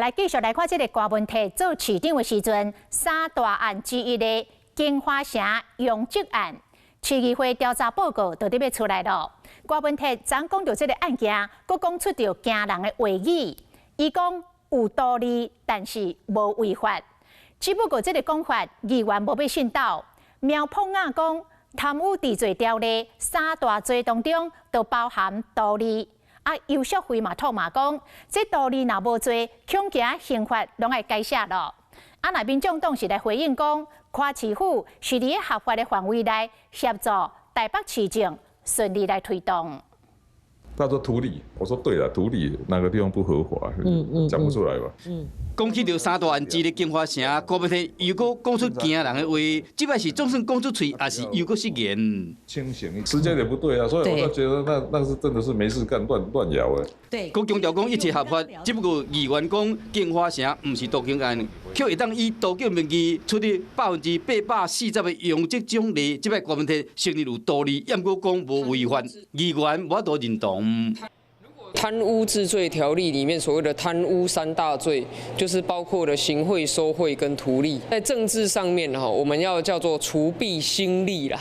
來繼續來看這个柯文哲做市長的時陣，三大案之一的京華城容積案，市議會調查報告就佇欲出來囉。柯文哲昨講著這个案件，閣講出著驚人的話語，伊講有圖利，但是無違法。只不過這个講法，議員無欲信斗。苗博雅講，貪污治罪條例三大罪當中，都包含圖利。啊，游錫卉嘛唾罵講，這圖利若無罪，恐驚刑法攏愛改寫囉。啊，若民眾黨是來回應講，柯市府是佇合法的範圍內協助台北市政順利來推動。他說圖利，我說對啦，圖利哪個地方不合法？講不出來吧？講起著三大案之一的京華城，柯文哲又閣講出驚人的話，這擺是總算講出喙，抑是又閣失言？清醒，時間點不對啊，所以我就覺得那是真的是沒事幹亂亂咬的。對，閣強調講一切合法，只不過議員講京華城毋是都更案，卻會當以都更名義出的840%的容積獎勵，這擺柯文哲承認有圖利，毋過講無違法，議員無法度認同。貪污治罪條例裡面所謂的貪污三大罪，就是包括了行賄、收賄跟圖利。在政治上面哈，我們要叫做除弊興利啦，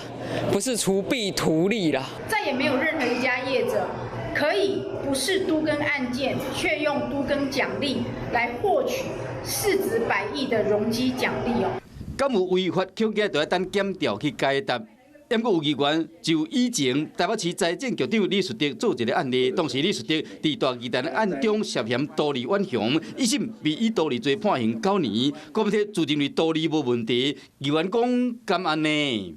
不是除弊圖利啦。再也沒有任何一家業者可以不是都更案件，卻用都更獎勵來獲取市值百億的容積獎勵哦。敢有違法，恐驚就愛等檢調去解答。毋過有議員就以前台北市財政局長李樹德做一个案例，當時李樹德佇大巨蛋的案中涉嫌圖利遠雄，一審被以圖利罪判刑9年。柯文哲自認為圖利無問題，議員講敢按呢？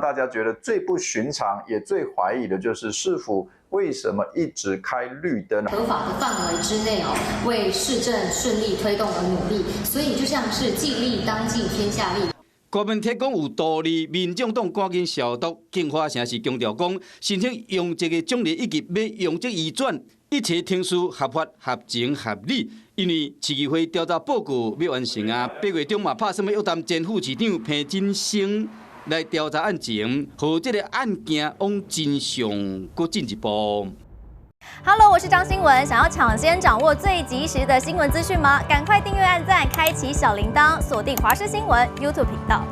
大家覺得最不尋常，也最懷疑的就是市府為什麼一直開綠燈？合法的範圍之內哦，為市政順利推動而努力，所以就像是計利當計天下利。柯文哲講有道理，民眾黨趕緊消毒。京華城是強調講，申請容積的獎勵以及欲容積移轉，一切程序合法、合情、合理。因為市議會調查報告欲完成啊，8月中嘛拍算欲約談前副市長彭振聲來調查案情，予這个案件往真相閣進一步。 Hello，我是張新文，想要搶先掌握最及時的新聞資訊嗎？趕快訂閱、按讚、開啟小鈴鐺，鎖定華視新聞 YouTube 頻道。